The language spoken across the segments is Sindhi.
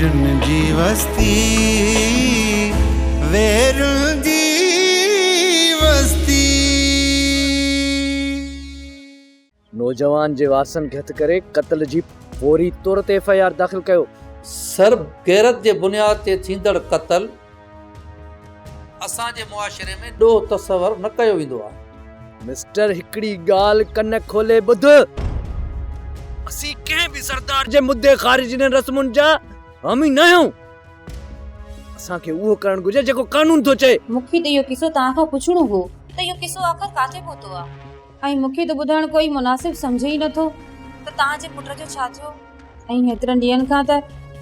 ويرن جي وستي ويرن جي وستي. نوجوان جي وارثن کي هٿ ڪري قتل جي فوري طور تي ايف I R داخل ڪيو. سر غيرت جي بنياد تي ٿيندڙ قتل اسان جي معاشري ۾ ڏوهه تصور نه ڪيو ويندو آهي. مسٽر هڪڙي ڳالهه ڪن کولي ٻڌ. اسين ڪنهن به سردار جي مدي خارج انهن رسمن جا حامي ناهيون. اسان کي اهو ڪرڻ گهرجي جيڪو قانون ٿو چئي. مون کي ته اهو قصو توهان کان پڇڻو هو ته اهو قصو آخر ڪاٿي پهتو آ؟ ۽ مون کي ته ٻڌائڻ ڪوئي مناسب سمجهي ئي نٿو ته توهان جي پٽ جو ڇا ٿيو ۽ هيترن ڏينهن کان ته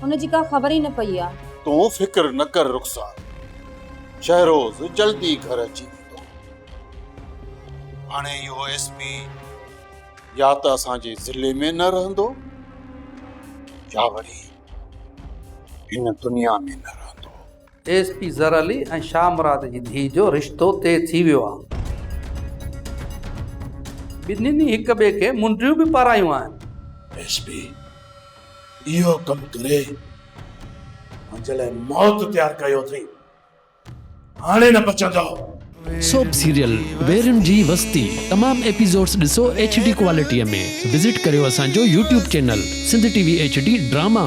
هن جي ڪا خبر ئي نه پئي آ. تون فڪر نه ڪر رخسار، شهروز جلدي گهر اچي ويندو. هاڻي اهو ايس پي يا ته اسان جي ضلعي ۾ نه رهندو يا وري هن دنيا ۾ نه رهندو. ايس پي زر علي ۽ شاهه مراد جي ڌيء جو رشتو طئي ٿي ويو آهي. ٻنهين ئي هڪ ٻئي کي منڊيون به پارايون آهن. ايس پي اهو ڪم ڪري منهنجي لاء موت تيار ڪيو اٿئي. هاڻي نه بچندؤ. سوپ سيريل ويرين جي وستي تمام ايپيسوڊس ڏسو ايڇ ڊي ڪوالٽي ۾ وزٽ ڪريو اسان جو YouTube channel Sindh T V H D drama.